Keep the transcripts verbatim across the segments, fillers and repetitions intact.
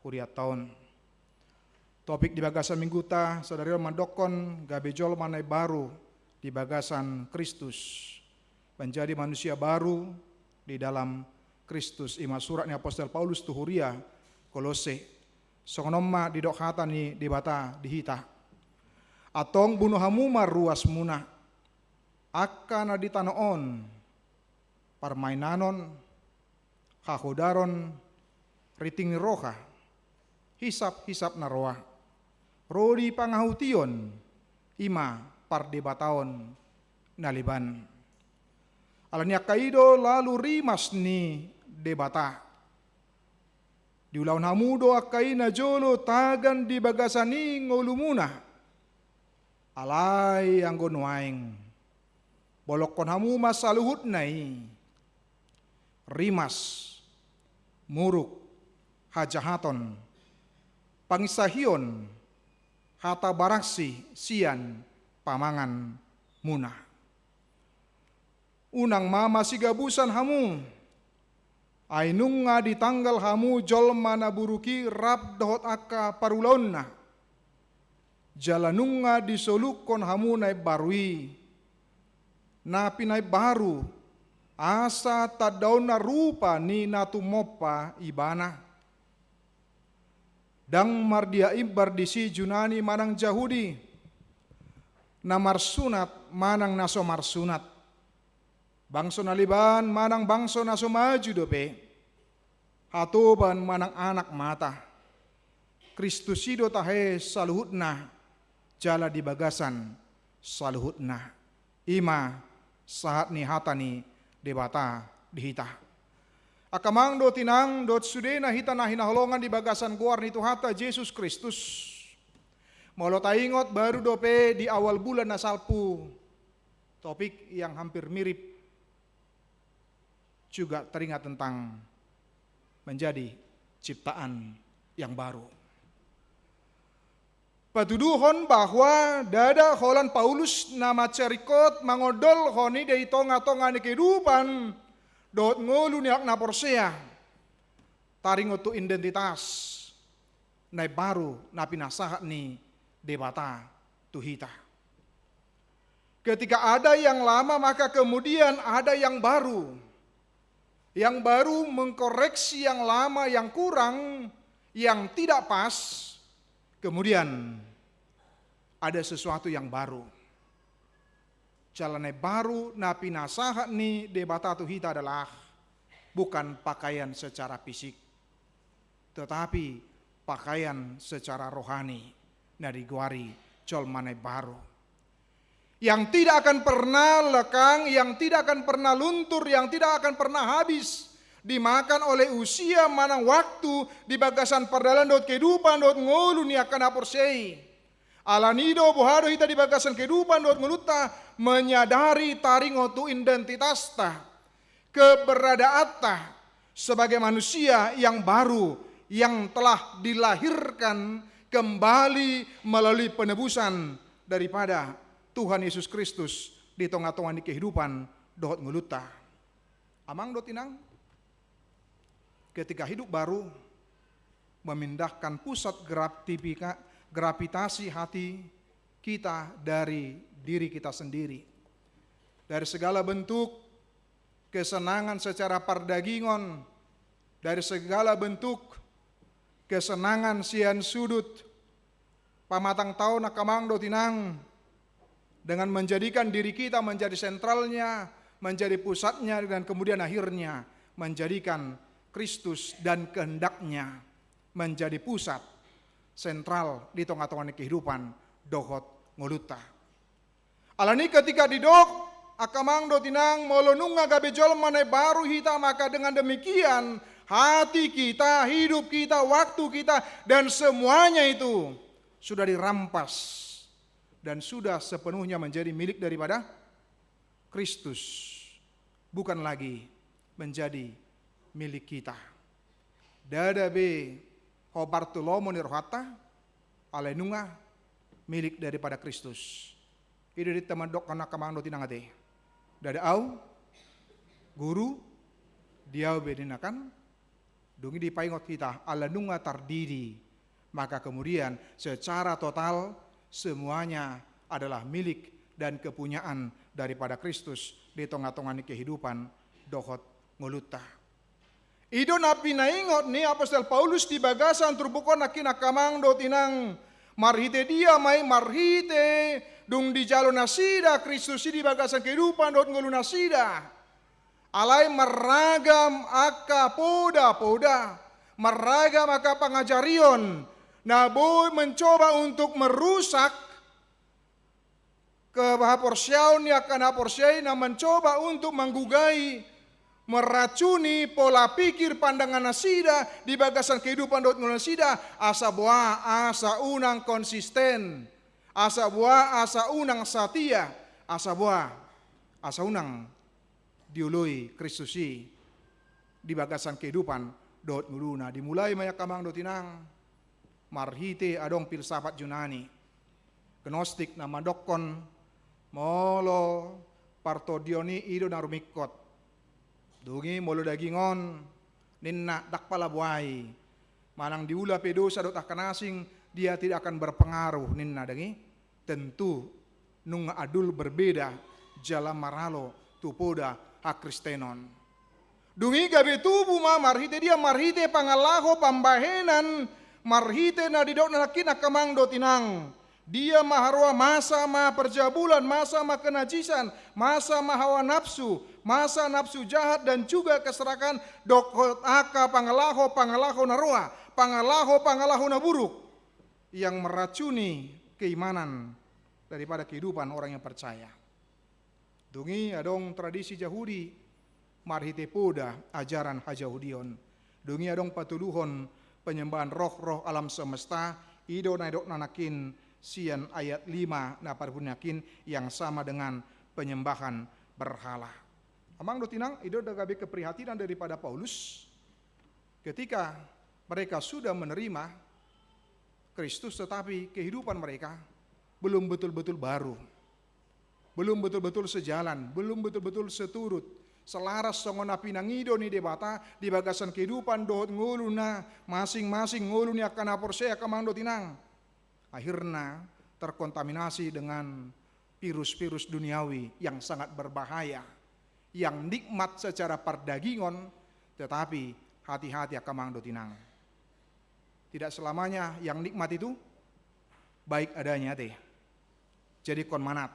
hurianta on. Topik di bagasan mingguta sadari on mandokkon gabe jolma na imbaru di bagasan Kristus, menjadi manusia baru di dalam Kristus. I ma surat ni apostel Paulus tu huria Kolose. Songon on ma didok hata ni Debata di hita: Antong buno hamu ma ruasmuna, angka na di tano on, parmainanon, hahodaron, riting ni roha, hisaphisap na roa, ro di pangahution, i ma pardebataon na leban. Ala ni angka i do lalu rimas ni Debata. Diulahon hamu do angka i najolo tagan di bagasan i ngolumuna. Alai anggo nuaeng, bolongkon hamu ma saluhutna i: rimas, muruk, hajahaton, panginsahion, hata baraksi sian pamanganmuna. Unang ma masigabusan hamu, ai nunga ditanggal hamu jolma na buruk i rap dohot angka parulaonna. Jala nunga disolukkon hamu na imbaru i, na pinaimbaru, asa tandaonna rupa ni na tumompa ibana. Ndang mardia imbar disi Junani manang Jahudi, na marsunat manang na so marsunat, bangso na leban manang bangso na so maju dope, hatoban manang anak mata. Kristus i do tahe saluhutna, jala di bagasan saluhutna. I ma sahat ni hata ni Debata di hita. Angka amang dohot inang dohot sude na hita na hinaholongan di bagasan goar ni Tuhanta Jesus Kristus. Molo taingot baru dope di awal bulan na salpu, topik yang hampir mirip juga teringat tentang menjadi ciptaan yang baru. Patuduhon bahwa ndada holan Paulus na mansai ringkot mangondolhon i di tongatonga ni kehidupan dohot ngolu ni halak na porsea, taringot tu identitas na imbaru na pinasahat ni Debata tu hita. Ketika ada yang lama, maka kemudian ada yang baru. Yang baru mengkoreksi yang lama, yang kurang, yang tidak pas. Kemudian ada sesuatu yang baru. Jala na imbaru na pinasahat ni Debata tu hita adalah bukan pakaian secara fisik, tetapi pakaian secara rohani na digoari jolma na imbaru. Yang tidak akan pernah lekang, yang tidak akan pernah luntur, yang tidak akan pernah habis dimakan oleh usia manang waktu di bagasan pardalanan dohot kehidupan dohot ngolu ni angka na porsea i. Alani do boha do hita di bagasan kehidupan dohot ngolunta menyadari taringot tu identitasta, keberadaanta sebagai manusia yang baru, yang telah dilahirkan kembali melalui penebusan daripada Tuhan Yesus Kristus di tongatonga ni kehidupan dohot ngolunta. Amang dohot inang, ketika hidup baru memindahkan pusat grafipika-, gravitasi hati kita dari diri kita sendiri, dari segala bentuk kesenangan secara pardagingon, dari segala bentuk kesenangan sian sudut pamatangtaon, angka amang dohot inang, dengan menjadikan diri kita menjadi sentralnya, menjadi pusatnya, dan kemudian akhirnya menjadikan Kristus dan kehendaknya menjadi pusat sentral di tongatonga ni kehidupan dohot ngolunta. Alani ketika didok, angka amang dohot inang, molo nunga gabe jolma na imbaru hita, maka dengan demikian hati kita, hidup kita, waktu kita, dan semuanya itu sudah dirampas dan sudah sepenuhnya menjadi milik daripada Kristus, bukan lagi menjadi milik kita. Ndada be hombar tu lomo ni rohanta, alai nunga milik daripada Kristus. I do didok angka amang dohot inang ate. Ndada au, guru, di au be ninna kan, Dung i dipaingot hita, ala nunga tardidi, maka kemudian secara total semuanya adalah milik dan kepunyaan daripada Kristus di tonga-tonga ni kehidupan dohot ngolunta. I do na pinaingot ni apostel Paulus di bagasan turpuk on nangkin angka amang dohot inang, marhite dia ma i, marhite dung dijalo nasida Kristus i di bagasan kehidupan dohot ngolu nasida. Alai marragam angka poda-poda, marragam angka pangajarion na boi mencoba untuk merusak kehaporseaon ni angka na porsea i, na mencoba untuk manggugai, meracuni pola pikir pandangan nasida di bagasan kehidupan dohot ngolu nasida, asa boha, asa unang konsisten, asa boha, asa unang satia, asa boha, asa unang dioloi Kristus i di bagasan kehidupan dohot ngoluna. Dimulai ma i angka amang dohot inang, marhite adong filsafat Junani, Gnostik, na mandokkon molo partondion i, i do na rumingkot. Dung i molo daging on, ninna, ndang pala boha i, manang diula pe dosa dohot angka na asing, dia tidak akan berpengaruh, ninna daging i. Tentu nunga andul berbeda jala maralo tu poda hakristenon. Dung i gabe tubu ma marhite dia, marhite pangalaho pambahenan, marhite na didok nangkin angka amang dohot inang. Dia ma haroa, masa ma perjabulan, masa ma kenajisan, masa ma hawa nafsu, masa nafsu jahat dan juga keserakahan, dohot angka pangalaho-pangalaho na roa, pangalaho-pangalaho na buruk yang meracuni keimanan daripada kehidupan orang yang percaya. Dung i adong tradisi Jahudi marhite poda ajaran hajahudion. Dung i adong patoluhon penyembahan roh-roh alam semesta, i do na didok nangkin sian ayat lima na parbunyi nangkin, yang sama dengan penyembahan berhala. Amang dohot inang, i do gabe keprihatinan daripada Paulus ketika mereka sudah menerima Kristus, tetapi kehidupan mereka belum betul-betul baru, belum betul-betul sejalan, belum betul-betul seturut, selaras songon na pinangido ni Debata di bagasan kehidupan dohot ngoluna masing-masing, ngolu ni angka na porsea, angka amang dohot inang. Akhirna terkontaminasi dengan virus-virus duniawi yang sangat berbahaya, yang nikmat secara perdagingon, tetapi hati-hati angka amang dohot inang. Tidak selamanya yang nikmat itu baik adanya, ate. Jadikan manat.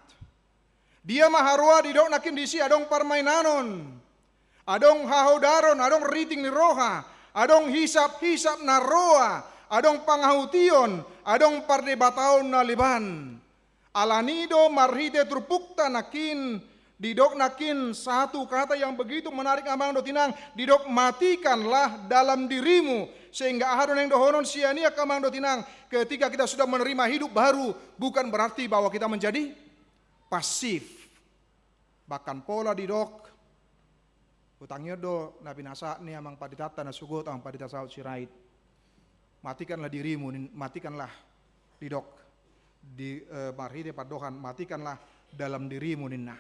Dia ma haroa, didok nangkin disi, adong parmainanon, adong hahodaron, adong riting ni roha, adong hisap-hisap na roa, adong pangahution, adong pardebataon na leban. Alani do marhite turpukta nangkin, didok nangkin satu kata yang begitu menarik, amang dohot inang, didok, matikanlah dalam dirimu. Sehingga aha do naeng dohonon sian i, angka amang dohot inang? Ketika kita sudah menerima hidup baru, bukan berarti bahwa kita menjadi pasif. Bahkan pola didok, hutangihon do na pinasahat ni amang panditanta na sogot, amang pandita Saud Sirait. Matikanlah dirimu, nin-, matikanlah, didok di, eh, marhite pandohan, matikanlah dalam dirimu, ninna.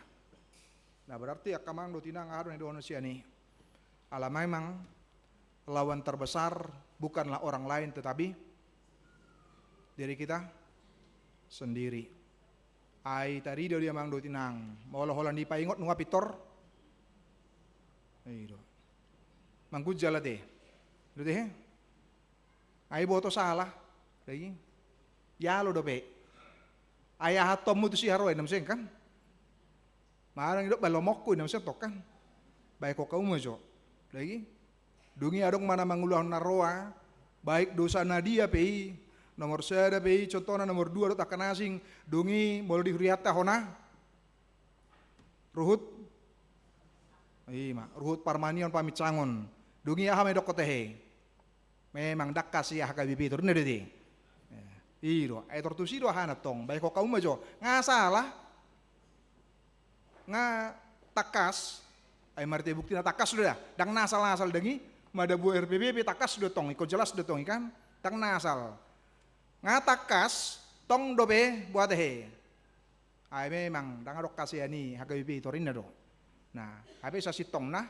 Nah, berarti angka amang dohot inang, aha do naeng dohonon sian i? Ala memang lawan terbesar bukanlah orang lain, tetapi diri kita sendiri. Ai tarido dia, amang dohot inang, molo holan dipaingot nunga pintor. I do. Manggunjal, ate. I do ate, he? Ai boto sala. Lagi. Jalo dope. Ai aha tommu tusi haroa, inna muse kan? Manang didok, ba lomoku, inna muse tong kan? Baen ho hamu ma jo. Lagi. Dung i adong ma na mangulahon na roa, baik dosa na dia pe i, nomor sada pe i, contohna nomor dua dohot angka na asing, dung i molo di hurianta hona, ruhut, i ma, ruhut parmanion paminsangon. Dung i aha ma didok ho, tehe? Memang ndang kasea H K B P tor, ninna do, ate. I do, ai tor tusi do ahana tong, baen ho hamu ma jo. Nga sala. Nga tangkas, ai marhite bukti na tangkas do da. Ndang na asal-asal, dang i, madabu R P P P tangkas do tong i, ingkon jelas do tong i kan. Ndang na asal. Nga tangkas, tong dope, boha, tehe? Ai memang ndang adong hasean i H K B P tor, ninna do. Nah, hape sasintongna,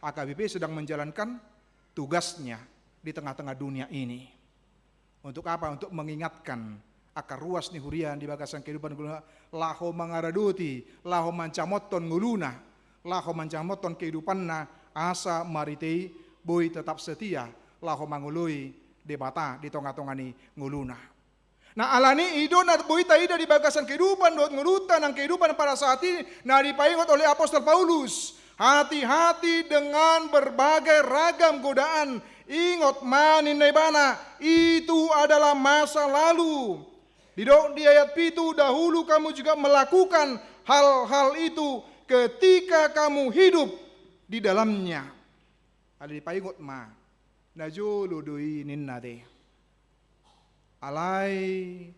H K B P sedang menjalankan tugasnya di tengah-tengah dunia ini. Untuk apa? Untuk mengingatkan angka ruas ni huria di bagasan kehidupan ngoluna, laho mangaradoti, laho mancamothon ngoluna, laho mancamothon kehidupanna, asa marhite i boi tetap setia laho mangoloi Debata di tonga-tonga ni ngoluna. Nah, alani i do na boi taida di bagasan kehidupan dohot ngolunta nang kehidupan pada saat ini, na dipaingot oleh apostel Paulus. Hati-hati dengan berbagai ragam godaan. Ingot ma ninna ibana, itu adalah masa lalu. Didok di ayat pitu, dahulu kamu juga melakukan hal-hal itu ketika kamu hidup di dalamnya. Alai dipaingot ma, na jolo do i ninna te. Alai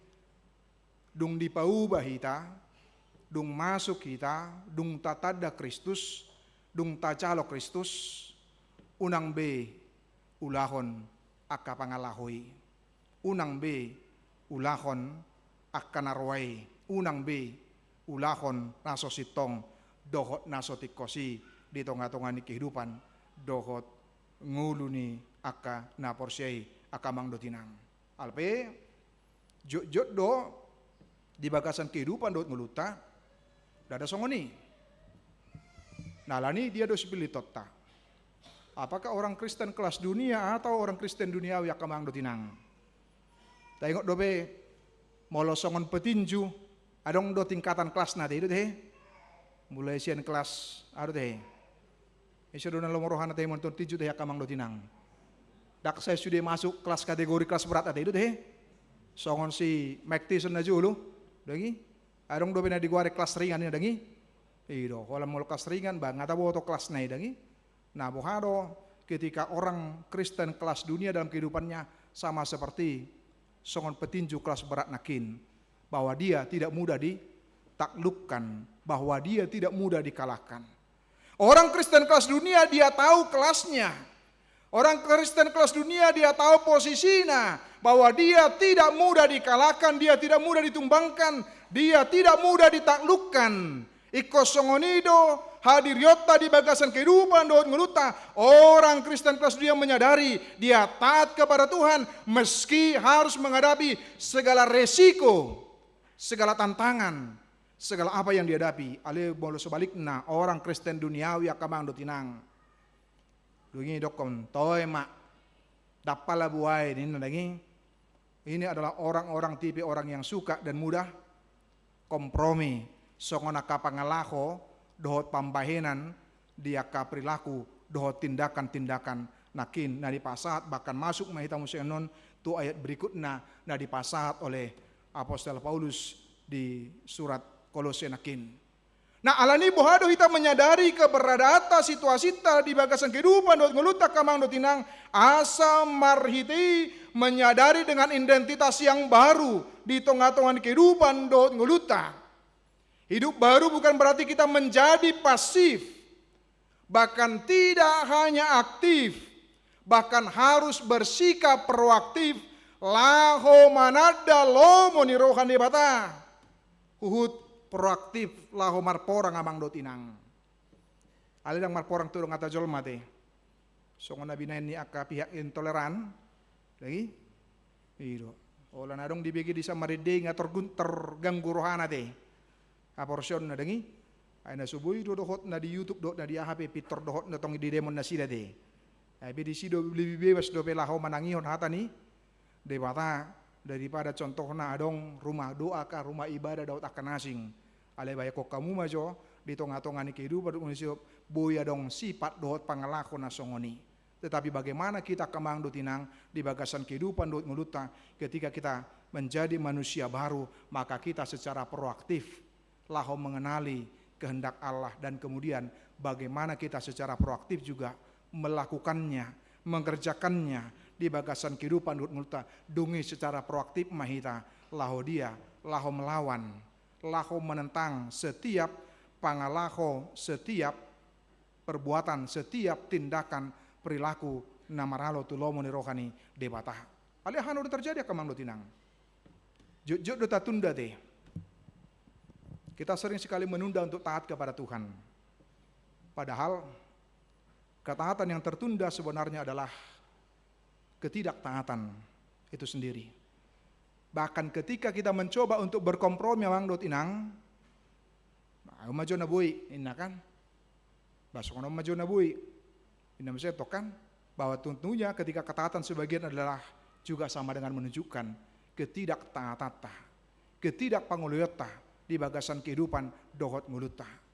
dung dipauba hita, dung masuk hita, dung tatanda Kristus, dung tajalo Kristus, unang be ulahon angka pangalaho i. Unang be ulahon angka na roa i. Unang be ulahon na so sintong dohot na so tingkos i di tonga-tonga ni kehidupan dohot ngolu ni angka na porsea i, angka amang dohot inang. Alai pe, jotjot do di bagasan kehidupan dohot ngolunta, ndada songon i. Nah, alani dia do sipilitonta? Apakah orang Kristen kelas dunia atau orang Kristen duniawi, angka amang dohot inang? Taingot dope, molo songon petinju, adong do tingkatan kelasna te, i do te. Mulai sian kelas, aha do te. Ise do na lomo rohana te molo tinju te, angka amang dohot inang? Ndang sai sude masuk kelas kategori kelas berat ate, i do te. Songon si Mike Tyson na jolo, dang i. Adong dope na digoari kelas ringan i, dang i. I do, holan molo kelas ringan, ba nga taboto kelasna i, dang i. Nah, boha do ketika orang Kristen kelas dunia dalam kehidupannya sama seperti songon petinju kelas berat nangkin, bahwa dia tidak mudah ditaklukkan, bahwa dia tidak mudah dikalahkan. Orang Kristen kelas dunia, dia tahu kelasnya. Orang Kristen kelas dunia, dia tahu posisinya, bahwa dia tidak mudah dikalahkan, dia tidak mudah ditumbangkan, dia tidak mudah ditaklukkan. Ingkon songon i do hadirionta di bagasan kehidupan dohot ngolunta. Orang Kristen kelas dunia menyadari dia taat kepada Tuhan meski harus menghadapi segala resiko, segala tantangan, segala apa yang dihadapi. Alai molo sebalikna, orang Kristen duniawi, angka amang dohot inang, dung i didokkon, toe ma, ndang pala buai ninna, dang i. Ini adalah orang-orang, tipe orang yang suka dan mudah kompromi songon angka pangalaho dohot pambahenan di angka perilaku dohot tindakan-tindakan nangkin na dipasahat, bahkan masuk ma hita muse annon tu ayat berikutna na dipasahat oleh apostel Paulus di surat Kolose nangkin. Nah, alani boha do hita menyadari keberadaanta, situasinta di bagasan kehidupan dohot ngolunta, angka amang dohot inang, asa marhite i menyadari dengan identitas yang baru di tonga-tonga ni kehidupan dohot ngolunta. Hidup baru bukan berarti kita menjadi pasif, bahkan tidak hanya aktif, bahkan harus bersikap proaktif, laho mananda lomo ni roha ni Debata. Huhut proaktif laho marporang, amang dohot inang. Alai ndang marporang tu dongan jolma te. Songon na binahen ni angka pihak intoleran, dang i? I do. Holan adong dibege di Samarinda i nga tergun-, terganggu rohana te. Haporseaonna, dang i? Ai na so boi do dohot na di YouTube dohot na di aha pe pintor dohot na tong didemon nasida te. Ai pe disi do lebih bebas dope laho manangihon hata ni Debata, daripada contohna adong rumah doa ka, rumah ibadah dohot angka na asing. Alai bayangkon hamu ma jo, di tonga-tonga ni kehidupan dohot manusia, boi adong sipat dohot pangalaho na songon i. Tetapi bagaimana kita, angka amang dohot inang, di bagasan kehidupan dohot ngolunta, ketika kita menjadi manusia baru, maka kita secara proaktif laho mengenali kehendak Allah, dan kemudian bagaimana kita secara proaktif juga melakukannya, mengerjakannya di bagasan kehidupan dohot ngolunta. Dung i secara proaktif ma hita laho dia, laho melawan, laho menentang setiap pangalaho, setiap perbuatan, setiap tindakan, perilaku na maralo tu lomo ni roha ni Debata. Alai aha na boi terjadi, angka amang dohot inang? Jotjot do tatunda te. Kita sering sekali menunda untuk taat kepada Tuhan. Padahal Ketaatan yang tertunda sebenarnya adalah ketidaktaatan itu sendiri. Bahkan ketika kita mencoba untuk berkompromi, amang dohot inang, "Bah, on ma jo na boi," ninna kan. "Bah, songon on ma jo na boi," ninna muse tong kan. Bahwa tentunya ketika ketaatan sebagian adalah juga sama dengan menunjukkan ketidaktaatanta, ketidakpangoloionta di bagasan kehidupan dohot ngolunta.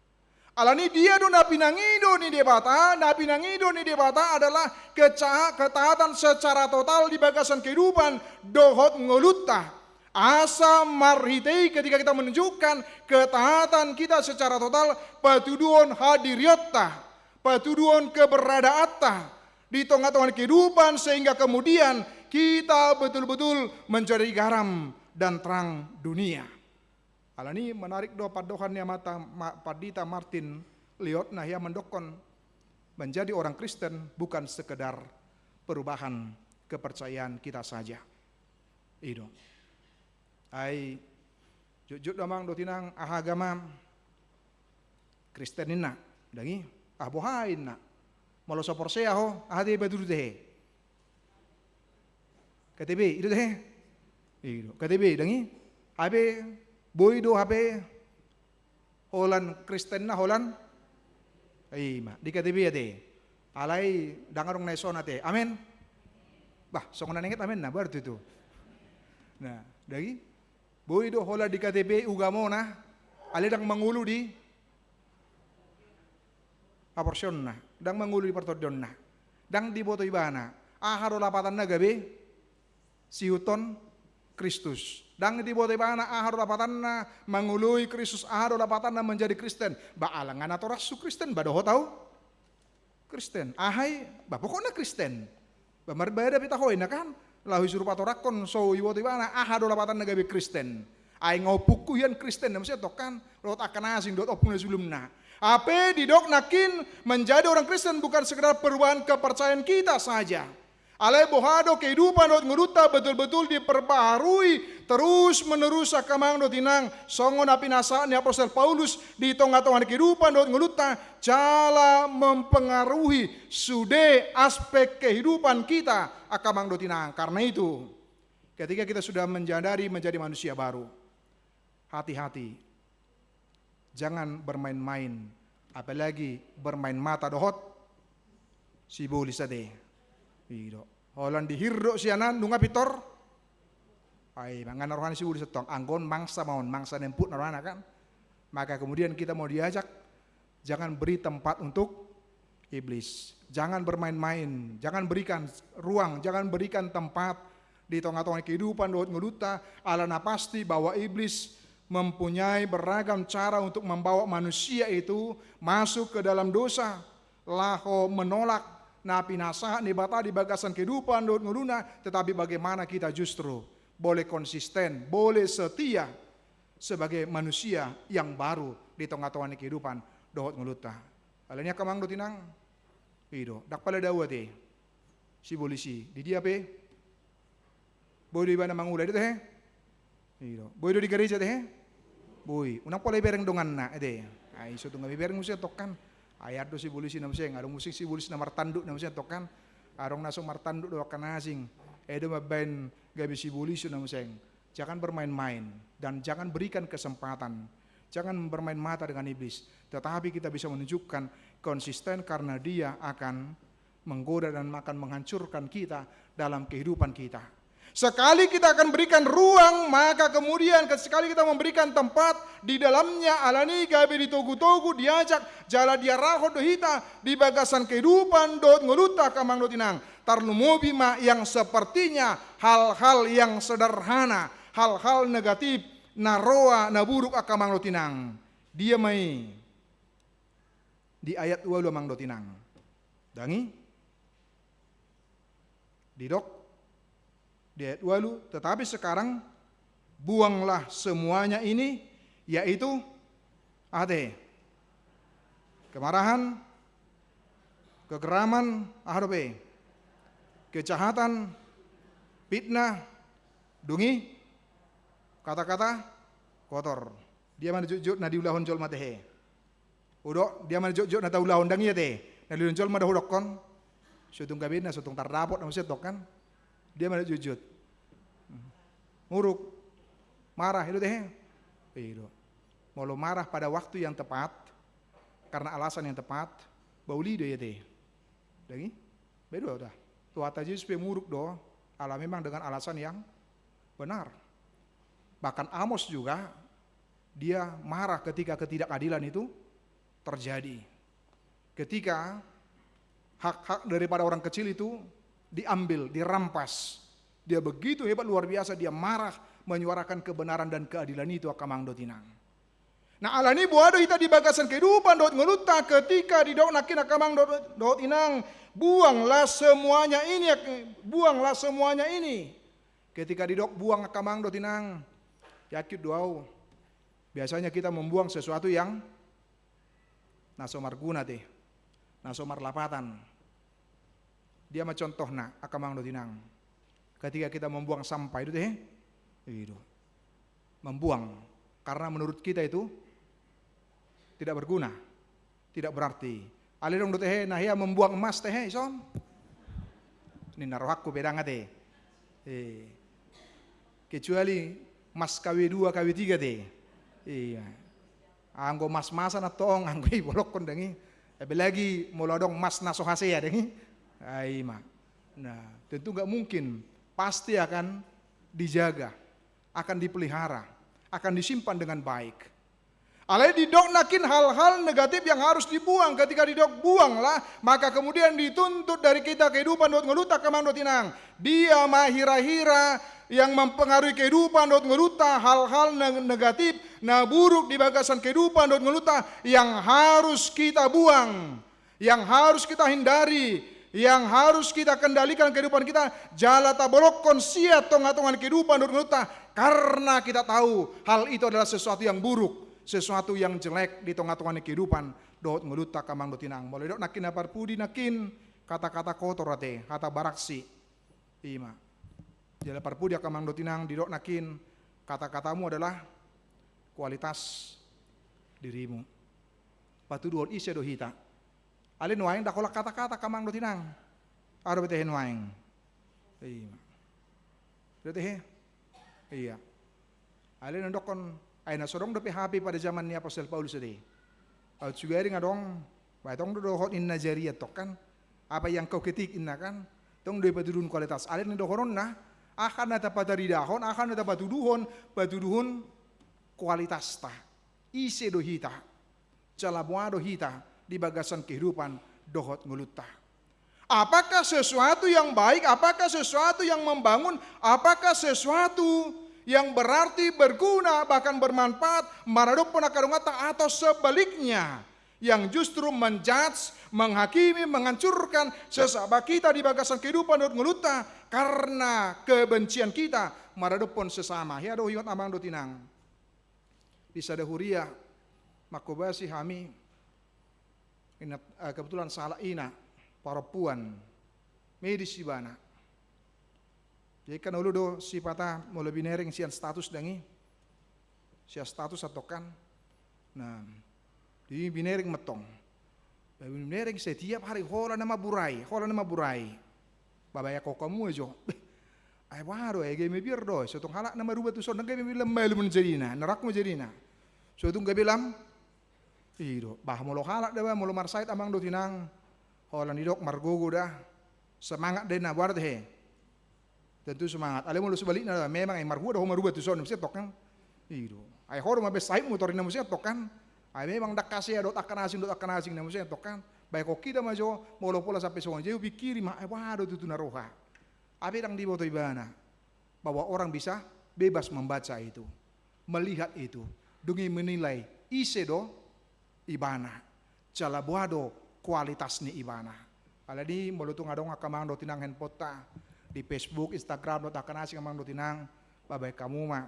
Alani dia do na pinangido ni Debata? Na pinangido ni Debata adalah keca-, ketaatan secara total di bagasan kehidupan dohot ngolunta. Asa marhite i ketika kita menunjukkan ketaatan kita secara total, patuduhon hadirionta, patuduhon keberadaanta di tonga-tonga kehidupan, sehingga kemudian kita betul-betul menjadi garam dan terang dunia. Alani menarik do pandohan ni amanta Ma-, Pandita Martin Lloyd-Jones na hea mandokkon, menjadi orang Kristen bukan sekedar perubahan kepercayaan kita saja. I do. Ai jotjot do, amang dohot inang, aha agama, Kristen ninna, ndang i, ah, boha ninna. Molo so porsea ho, aha do i patudu, tehe? K T P, i do, tehe? I do, K T P, ndang i? Hape boi do hape holan Kristenna, holan? I ma, di K T P ate. Alai ndang adong na dison ate. Amen? Bah, songon na ninget amenna, berarti tu. Nah, ndang i? Boi do holan di K T P ugamona, alai ndang mangolu di haporseaonna, ndang mangolu di partondionna, ndang diboto ibana aha do lapatanna gabe siihuthon Kristus. Ndang diboto ibana aha do lapatanna mangoloi Kristus, aha do lapatanna menjadi Kristen. Ba ala nga natorashu Kristen, ba dohot ahu Kristen. Aha i? Ba pokokna Kristen. Ba maribada pe taho i, ninna kan? Laho i surup atorangkon, so iboto ibana aha do lapatanna gabe Kristen. Ai nga ompungku hian Kristen, ninna muse tong kan? Dohot angka na asing, dohot ompung na siulumna. Hape didok nangkin, menjadi orang Kristen bukan sekedar perubahan kepercayaan kita saja. Alai boha do kehidupan dohot ngolunta betul-betul diperbaharui terus menerus, angka amang dohot inang, songon na pinasahat ni apostel Paulus di tonga-tonga ni kehidupan dohot ngolunta, jala mempengaruhi sude aspek kehidupan kita, angka amang dohot inang. Karena itu, ketika kita sudah menyadari menjadi manusia baru, hati-hati, jangan bermain-main, apalagi bermain mata dohot sibolis ate. I do. Holan dihir do sian an, nunga pintor. Ai, nga na roha ni sibolis tong. Anggo on mangsa ma on, mangsa na empuk na rohana kan. Maka kemudian kita mau diajak, jangan beri tempat untuk iblis. Jangan bermain-main, jangan berikan ruang, jangan berikan tempat di tonga-tonga kehidupan dohot ngolunta, ala na pasti bahwa iblis mempunyai beragam cara untuk membawa manusia itu masuk ke dalam dosa, laho menolak na pinasahat ni Debata di bagasan kehidupan dohot ngoluna, tetapi bagaimana kita justru boleh konsisten, boleh setia sebagai manusia yang baru di tonga-tonga ni kehidupan dohot ngolunta. Alani i, angka amang dohot inang, i do, ndang pala dao ate sibolis i, di dia pe boi do ibana mangula, i do tehe? I do. Boi do di gareja tehe? Boi. Unang pola ibereng donganna ate. Ai so tung gabe ibereng muse tong kan. Ai adong sibolis i na muse, adong muse sibolis na martanduk na muse tong kan. Adong na so martanduk do angka na asing. Ai do mambaen gabe sibolis i na muse. Jangan bermain-main dan jangan berikan kesempatan. Jangan bermain mata dengan iblis. Tetapi kita bisa menunjukkan konsisten karena dia akan menggoda dan akan menghancurkan kita dalam kehidupan kita. Sekali kita akan berikan ruang, maka kemudian sekali kita memberikan tempat di dalamnya, alani i gabe ditogu-togu, diajak, jala diarahon do hita di bagasan kehidupan dohot ngolunta, angka amang dohot inang. Tarlumobi ma yang sepertinya hal-hal yang sederhana, hal-hal negatif, na roa, na buruk, angka amang dohot inang. Dia ma i? Di ayat ualu, amang dohot inang. Ndang i? Didok di ayat ualu, tetapi sekarang buanglah semuanya ini, yaitu ate, kemarahan, kegeraman, aha dope, kejahatan, fitnah, dung i kata-kata kotor. Dia ma na jotjot na diulahon jolma tehe? Udo, dia ma na jotjot na taulahon? Ndang i ate. Na leleng jolma do hudokkon, so tung gabe na, so tung tardapot na muse tong kan. Dia ma na jujut. Muruk. Marah, i do tehe. I do. Molo marah pada waktu yang tepat, karena alasan yang tepat, bauli do ia tehe. Dang i? Bae do udah. Tuhanta Jesus pe muruk do, ala memang dengan alasan yang benar. Bahkan Amos juga, dia marah ketika ketidakadilan itu terjadi. Ketika hak-hak daripada orang kecil itu diambil, dirampas, dia begitu hebat, luar biasa, dia marah, menyuarakan kebenaran dan keadilan itu, angka amang dohot inang. Nah, alani boha do hita di bagasan kehidupan dohot ngolunta ketika didok nangkin, angka amang dohot, dohot inang, buanglah semuanya ini, ak-, buanglah semuanya ini. Ketika didok buang, angka amang dohot inang, yakin do au, biasanya kita membuang sesuatu yang na so marguna tehe, na so marlapatan. Dia ma contohna, angka amang dohot inang. Ketika kita membuang sampah, i do tehe, i do. Membuang karena menurut kita itu tidak berguna, tidak berarti. Alai adong do tehe na hea membuang emas tehe, ison. Ninna rohangku pe dang ate. Eh. Kecuali mas K W dua, K W tiga tehe. Iya. Anggo mas-masan antong, anggo i bolongkon dang i. Apalagi molo adong mas na so hasea dang i. Ai ma. Nah, tentu nggak mungkin. Pasti akan dijaga, akan dipelihara, akan disimpan dengan baik. Alai didok nangkin hal-hal negatif yang harus dibuang. Ketika didok buanglah, maka kemudian dituntut dari kita kehidupan dohot ngolunta, angka amang dohot inang. Dia ma hira-hira yang mempengaruhi kehidupan dohot ngolunta, hal-hal ne-, negatif, na buruk di bagasan kehidupan dohot ngolunta yang harus kita buang, yang harus kita hindari, yang harus kita kendalikan kehidupan kita, jala tabolongkon sian tonga-tonga ni kehidupan dohot ngolunta, karena kita tahu hal itu adalah sesuatu yang buruk, sesuatu yang jelek di tonga-tonga ni kehidupan dohot ngolunta, angka amang dohot inang. Molo didok nangkin na parpudi nangkin, kata-kata kotor ate, kata baraksi. I ma. Jala parpudi, angka amang dohot inang, didok nangkin, kata-katamu adalah kualitas dirimu. Patuduhon ise do hita. Alai nuaeng ndang holan kata-kata, angka amang dohot inang. Aha do tehe nuaeng? I ma. I do tehe? Iya. Alai na dokkon, ai na so adong dope H P pada zaman ni Apostel Paulus ate. Au sugari nga adong, bae tong do dohot ninna jari antong kan. Apa yang kau ketik ninna kan. Tong do i patuduhon kualitas. Alai na dohononna, aha na tapataridahon, aha na tapatuduhon, patuduhon kualitasta. Ise do hita? Jala boha do hita di bagasan kehidupan dohot ngolunta? Apakah sesuatu yang baik, apakah sesuatu yang membangun, apakah sesuatu yang berarti, berguna, bahkan bermanfaat maradophon angka donganta, atau sebaliknya, yang justru menjudge, menghakimi, menghancurkan sesama kita di bagasan kehidupan dohot ngolunta karena kebencian kita maradophon sesama? Hea do huingot, amang dohot inang. Di sada huria, mangkobasi hami, inna, eh, kebetulan sahalak ina, parompuan, medis ibana. Jadi kan olo do sipata molo binereng sian status dang i. Sian status antong kan. Nah, di binereng ma antong. Binereng setiap hari holan nama burai, holan nama burai. Babayak ho hamu ajo. Beh, ai boha do, ai gabe mabiar do. So tung halak na marubah tuson, na gabe mabiar, lam malum jadina, na rangku ma jadina. So tung gabe lam, i do. Bah, molo halak da ba, molo marsahit, amang dohot inang, holan didok margogo da. Semangat da ninna, boha do tehe? Tentu semangat. Alai molo sebalikna, memang ai marhua do ho marubah tuson, muse antong kan. I do. Ai ho do mabiar sahitmu torinna, muse antong kan. Ai memang ndang hasea dohot angka na asing, dohot angka na asing na, muse antong kan. Baen ho hita ma jo, molo pola sampe songon i, hupingkiri ma, ai boha do tutu na roha. Ai pe ndang diboto ibana bahwa orang bisa bebas membaca itu, melihat itu, dung i menilai ise do ibana, jala boha do kualitas ni ibana. Alani molo tung adong, angka amang dohot inang, handphoneta di Facebook, Instagram, dohot angka na asing, amang dohot inang, babaen hamu ma.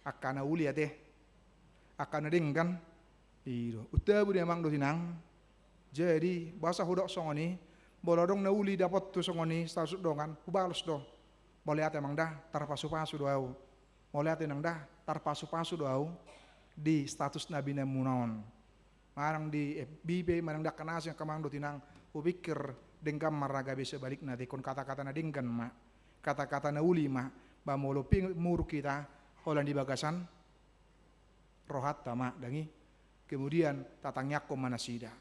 Angka na uli ate, angka na denggan. I do. Untabu do, amang dohot inang. Jadi boasa hudok songon i? Molo adong na uli dapothu songon i, status dongan, hubalos do. Mauliate, amang da, tarpasupasu do au. Mauliate, inang da, tarpasupasu do au di status na binaenmuna on. Manang di F B pe, manang di angka na asing, angka amang dohot inang, hupikir denggan ma ra gabe sebalikna, ingkon kata-kata na denggan ma, kata-kata na uli ma, ba molo pe muruk hita, holan di bagasan rohanta ma, dang i. Kemudian tatangiangkon ma nasida.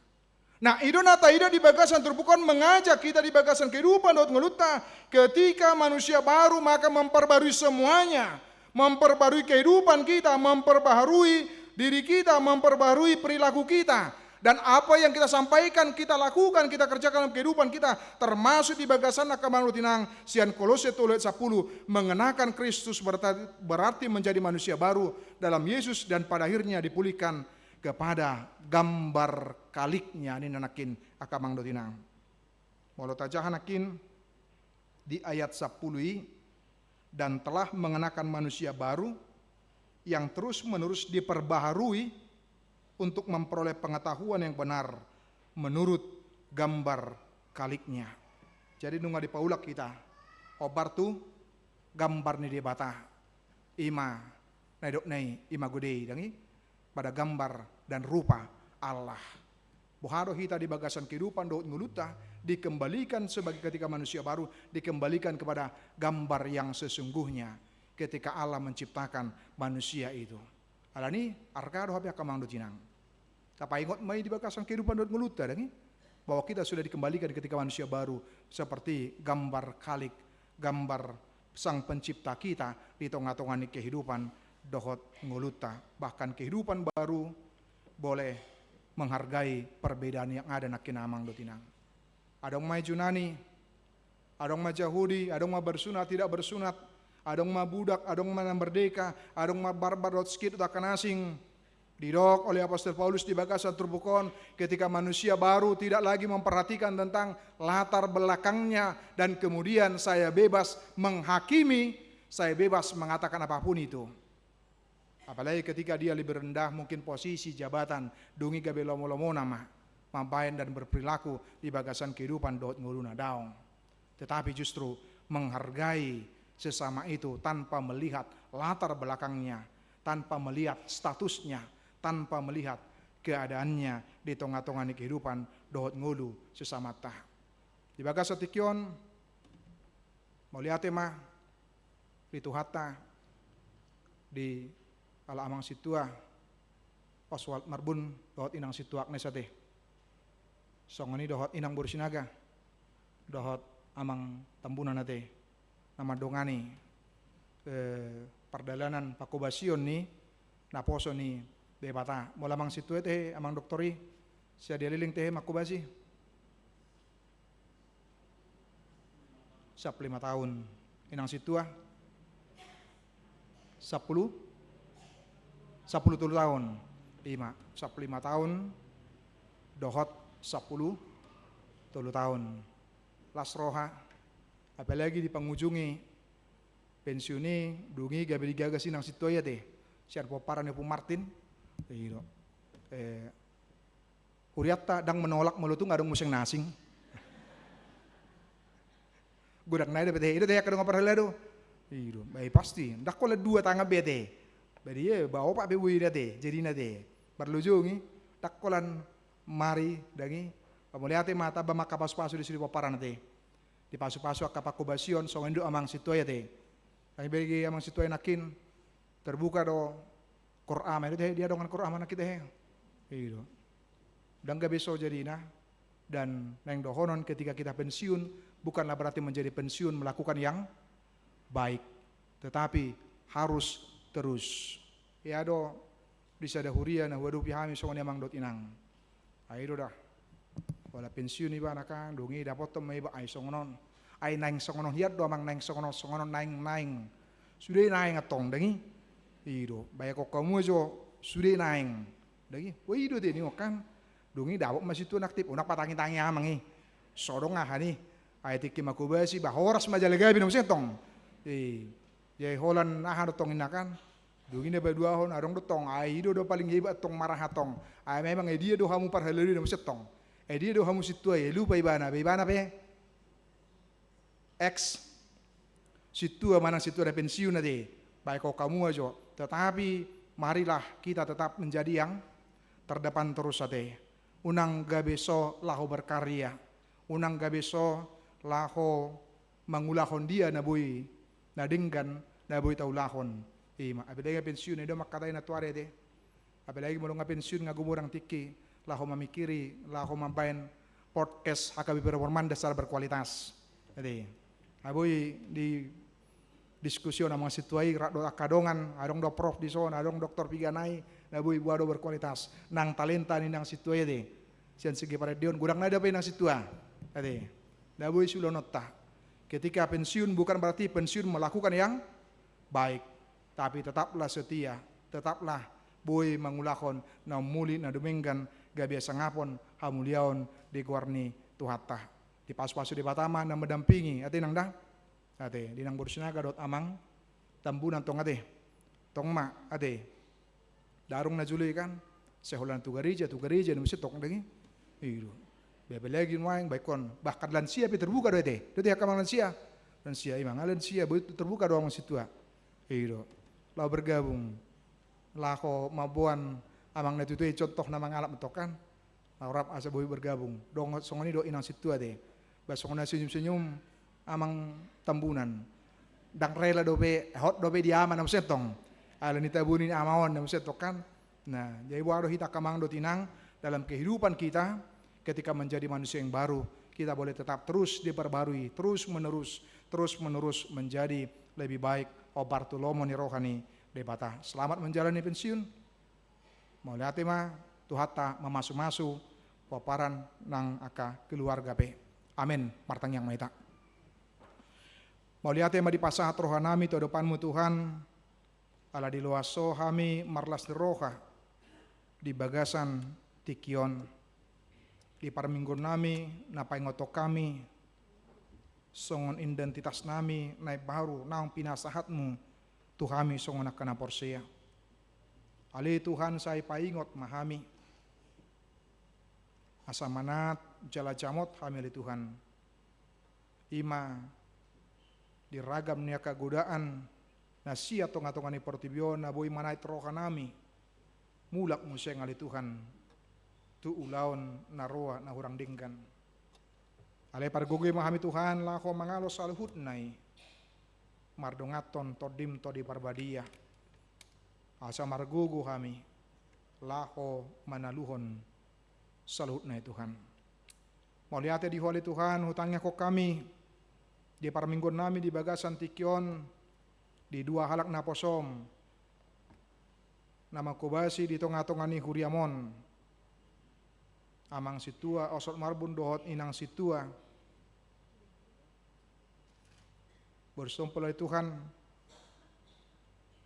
Nah, i do na taida di bagasan turpuk on, mengajak kita di bagasan kehidupan dohot ngolunta, ketika manusia baru maka memperbarui semuanya, memperbarui kehidupan kita, memperbaharui diri kita, memperbaharui perilaku kita. Dan apa yang kita sampaikan, kita lakukan, kita kerjakan dalam kehidupan kita, termasuk di bagasan angka amang dohot inang, sian Kolose tolu ayat sapuluh, mengenakan Kristus berarti, berarti menjadi manusia baru dalam Yesus dan pada akhirnya dipulihkan kepada gambar kaliknya, ninna nangkin angka amang dohot inang. Molo tajaha nangkin di ayat sapuluh i, dan telah mengenakan manusia baru yang terus-menerus diperbaharui untuk memperoleh pengetahuan yang benar menurut gambar kaliknya. Jadi nunga dipaulak hita, hombar tu gambar ni Debata, i ma na nidokna i, imago Dei, dang i, pada gambar dan rupa Allah. Boha do hita di bagasan kehidupan dohot ngolunta, dikembalikan sebagai ketika manusia baru, dikembalikan kepada gambar yang sesungguhnya ketika Allah menciptakan manusia itu. Alani i, arga do hape angka amang dohot inang, tapaingot ma i di bagasan kehidupan dohot ngolunta, dang i, bahwa kita sudah dikembalikan ketika manusia baru seperti gambar kalik, gambar Sang Pencipta kita di tonga-tonga ni kehidupan dohot ngolunta. Bahkan kehidupan baru boleh menghargai perbedaan yang ada, nangkin amang dohot inang. Adong ma i Junani, adong ma Jahudi, adong ma bersunat, tidak bersunat, adong ma budak, adong ma na merdeka, adong ma barbar dohot skit dohot angka na asing. Didok oleh Apostel Paulus di bagasan turpuk on, ketika manusia baru tidak lagi memperhatikan tentang latar belakangnya, dan kemudian saya bebas menghakimi, saya bebas mengatakan apapun itu. Apalagi ketika dia lebih rendah, mungkin posisi, jabatan, dung i gabe lomo-lomona ma mambaen dan berperilaku di bagasan kehidupan dohot ngoluna, daong. Tetapi justru menghargai sesama itu tanpa melihat latar belakangnya, tanpa melihat statusnya, tanpa melihat keadaannya di tonga-tonga ni kehidupan dohot ngolu sesamanta. Di bagasan tingki on, mauliate ma di Tuhanta, di ala amang sintua Oswald Marbun dohot inang sintua Agnes ate. Songon i dohot inang boru Sinaga dohot amang Tambunan ate, na mandongani, eh, pardalanan pangkobasion ni naposo ni Debata. Molo amang sintua i ate, amang doktor i, sadia leleng ate mangkobasi? Sampulu lima taon. Inang sintua? Sampulu? Sampulu tolu taon. I ma, sampulu lima taon dohot sampulu tolu taon. Las roha, apalagi di pangujungi pensiun i, dung i gabe digagas inang sintua i ate sian pomparan ni Ompu Martin. I do. Eh, hurianta ndang menolak molo tung adong muse na asing. Godang nai dope ate, i do ate, angka dongan parhalado. I do, ba i pasti. Ndang holan dua tangan be ate. Ba dia, ba opat pe boi ate, jadina ate. Parlojong i, ndang holan mari, dang i. Ba mauliate ma, tamba ma angka pasu-pasu di sude pomparan ate. Dipasu-pasu angka pangkobasion, songon i do amang sintua i ate. Dang i, bege amang sintua i nangkin, terbuka do Korama, i do ate, dia dongan Korama nangkin ate. I do. Ndang gabe so jadina, dan naeng dohonon ketika kita pensiun, bukanlah berarti menjadi pensiun melakukan yang baik, tetapi harus terus. I do di sada huria na huadopi hami songon i amang dohot inang. Ai do da. Holan pensiun ibana kan, dung i dapothon ma iba ai songon on. Ai naeng songon on, hian do amang naeng songon on, songon on naeng, naeng. Sude naeng antong, dang i. I do, baen hamu jo, sude naeng. Dang i, wah i do ate ninna kan. Dung i dapot ma sintua na aktif, unang patangi-tangi amang i. So adong aha ni. Ai tingki mangkobasi, ba horas ma jala gabe na muse antong. I, jadi holan aha do antong inna kan. Dung i na paduahon, adong do antong, ai i do, do paling hebat antong maraha antong. Ai memang, eh, dia do hamu parhalado i na muse antong. Eh, dia do hamu sintua i, eh, lupa ibana, ba ibana pe ex sintua manang sintua na pensiun ate, baen hamu jo. Tetapi marilah kita tetap menjadi yang Tardapan torus ate. Unang gabe so laho berkarya. Unang gabe so laho mangulahon dia na boi na denggan, na boi taulahon. Ima, apalagi pensiun, i do mangkatai na tuari ate. Apalagi molo nga pensiun nga gumodang tingki, laho mamikiri, laho mambaen podcast H K B P Performanda secara berkualitas. Jadi, na boi di diskusi on amang sintua i, rap do angka dongan, adong do prof di son, adong doktor piga nai, na boi boha do berkualitas. Nang talenta ni nang sintua i ate. Sian segi paradion, godang nai dope nang sintua. Ate. Na boi sulononta. Ketika pensiun bukan berarti pensiun melakukan yang baik. Tapi tetaplah setia, tetaplah boi mangulahon na umuli, na dumenggan, gabe sangapon hamuliaon di goar ni Tuhanta. Dipasu-pasu Debata ma na mendampingi, ate nang da? Ate, di nang boru Sinaga dohot amang Tambunan tong ate. Tong ma, ate. Darung na jolo i kan, sai holan tu gareja, tu gareja, na muse tong dagi. I do. Be apalagi nuaeng, baik on. Bahkan lansia pe terbuka do ate. Do ate angka amang lansia. Lansia, ima nga lansia, boi terbuka do amang sintua. I do. Laho bergabung. Laho mamboan amang na tuatua i contoh na mangalap tong kan. Laho rap asa boi bergabung. Dong songon i do inang sintua ate. Ba songon na senyum-senyum amang Tambunan. Ndang rela dope, hot dope di ama na muse tong. Ala ni tabo ni ama on na muse tong kan. Nah, jadi boha do hita angka amang dohot inang dalam kehidupan kita, ketika menjadi manusia yang baru, kita boleh tetap terus diperbarui, terus menerus, terus menerus menjadi lebih baik. Hombar tu lomo ni roha ni Debata. Selamat menjalani pensiun. Mauliate ma, Tuhanta mamasu-masu pomparan nang angka keluarga pe. Amen. Martangiang ma hita. Mauliate ma dipasahat rohanami tu adopanmu Tuhan, ala diloas Ho hami marlas ni roha di bagasan tingki on. Di parmingguonnami na paingothon hami, songon identitasnami na imbaru naung pinasahatmu tu hami songon angka na porsea. Ale Tuhan, sai paingot ma hami. Asa manat jala jamot hami ale Tuhan. Ima di ragam ni angka godaan na sian tonga-tonga ni portibi on na boi manait rohanami. Mulak muse ale Tuhan tu ulaon na roa na hurang denggan. Alai pargogoi ma hami Tuhan laho mangalo saluhutna i mardonganhon Tondim Tondi Parbadia. Asa margogo hami laho manaluhon saluhutna i Tuhan. Mauliate di Ho ale Tuhan, hutangiangkon hami di parmingguonnami di bagasan tingki on di dua halak naposom na manghobasi di tonga-tonga ni huriam on. Amang sintua Oswald Marbun dohot inang sintua Borsompu ale Tuhan,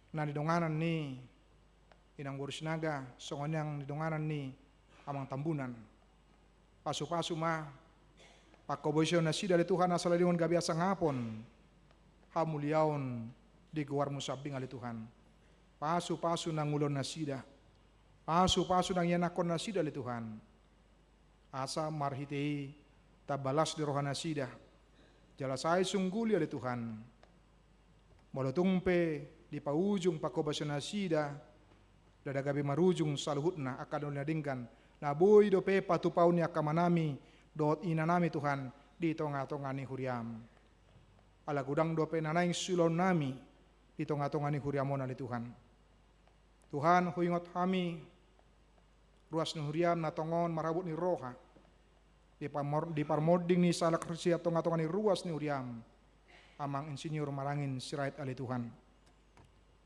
na nidonganan ni inang boru Sinaga, songon i nang nidonganan ni amang Tambunan. Pasu-pasu ma panghobasion nasida ale Tuhan, asa leleng on gabe hasangapon, hamuliaon di goarmu sambing ale Tuhan. Pasu-pasu nang ulaon nasida. Pasu-pasu nang ianakkon nasida ale Tuhan. Asa marhite i tamba las di roha nasida. Jala sai sungguli ale Tuhan. Molo tung pe dipaujung panghobasion nasida, ndada gabe marujung saluhutna angka na uli na denggan, na boi dope patupaon ni angka amanami dohot inanami Tuhan di tonga-tonga ni huriam. Ala godang dope na naeng siulaonnami di tonga-tonga ni huriam on ale Tuhan. Tuhan, huingot hami ruas ni huriam na tongon marhabot ni roha di parmor-, di parmonding ni sahalak sian tonga-tonga ni ruas ni huriam, amang Insinyur Marangin Sirait ale Tuhan.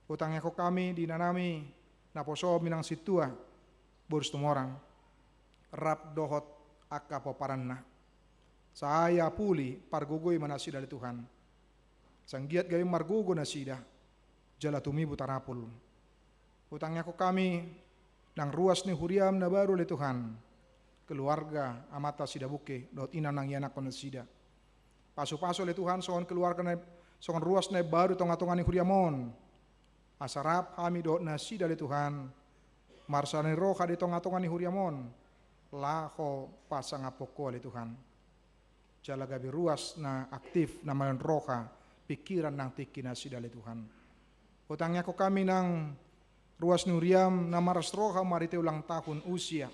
Hutangiangkon hami di inanami naposom, inang sintua, boru Situmorang, rap dohot angka pomparanna. Sai apuli, pargogoi ma nasida ale Tuhan. Sai anggiat gabe margogo nasida jala tumibu tarapul. Hutangiangkon hami nang ruas ni huriam na baru ale Tuhan, keluarga amanta Sidabuke dohot inang nang ianakkon nasida. Pasu-pasu ale Tuhan songon keluarga na, songon ruas na baru tonga-tonga ni huriam on. Asa rap hami dohot nasida ale Tuhan, marsala ni roha di tonga-tonga ni huriam on, laho pasangaphon Ho ale Tuhan. Jala gabe ruas na aktif, na malehon roha, pingkiran nang tingki nasida ale Tuhan. Hutangiangkon hami nang ruas ni huriam na malas roha marhite ulang tahun usia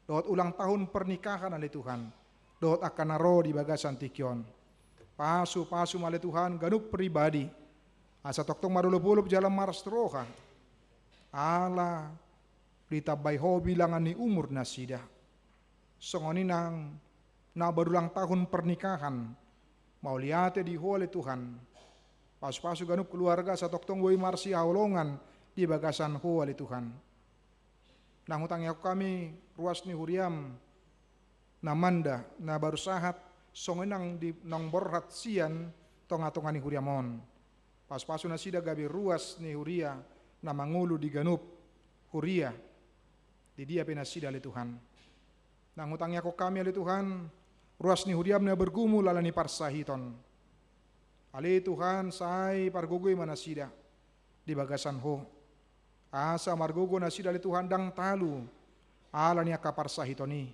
dohot ulang tahun pernikahan ale Tuhan, dohot angka na ro di bagasan tingki on. Pasupasu ma ale Tuhan ganup pribadi, asa tongtong marolopolop jala malas roha, ala ditambai Ho bilangan ni umur nasida. Songon i nang na baru ulang tahun pernikahan, mauliate di Ho ale Tuhan. Pasupasu ganup keluarga asa tongtong boi marsihaholongan di bagasan Ho ale Tuhan. Nang hutangihon hami ruas ni huriam na manda, na baru sahat, songon i nang di naung borhat sian tongatonga ni huriam on. Pasupasu nasida gabe ruas ni huria na mangolu di ganup huria, di dia pe nasida ale Tuhan. Nang hutangihon hami ale Tuhan, ruas ni huriam na bergumul ala ni parsahiton. Ale Tuhan, sai pargogoi ma nasida di bagasan Ho. Asa margogo nasida ale Tuhan ndang talu ala ni angka parsahiton i.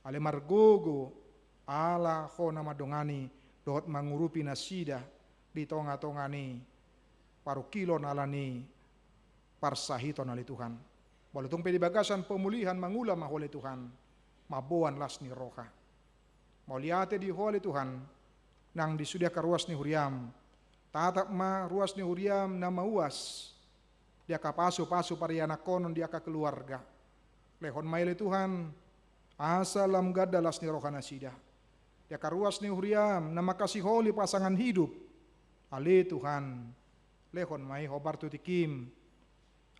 Ale margogo ala Ho na mandongani dohot mangurupi nasida di tongatonga ni parungkilon ala ni parsahiton ale Tuhan. Molo tung pe di bagasan pemulihan mangula ma Ho ale Tuhan, mamboan las ni roha. Mauliate di Ho ale Tuhan, nang di sude angka ruas ni huriam. Tatap ma ruas ni huriam na mauas di angka pasupasu parianakhonon di angka keluarga. Lehon ma i ale Tuhan, asa lam ganda las ni roha nasida. Di angka ruas ni huriam na mangkasiholi pasangan hidup, ale Tuhan, lehon ma i hombar tu tingkim,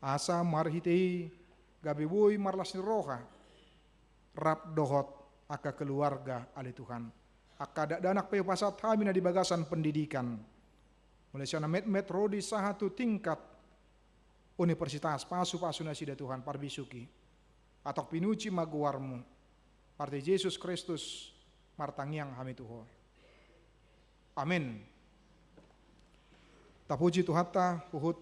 asa marhite i gabe boi marlas ni roha rap dohot angka keluarga ale Tuhan. Angka dakdanak pe hupasahat hami na di bagasan pendidikan, mulai sian na metmet ro di sahat tu tingkat universitas, pasupasu nasida Tuhan, parbisuhi. Antong pinuji ma goarmu. Marhite Jesus Kristus martangiang hami tu Ho. Amen. Tapuji Tuhanta, huhut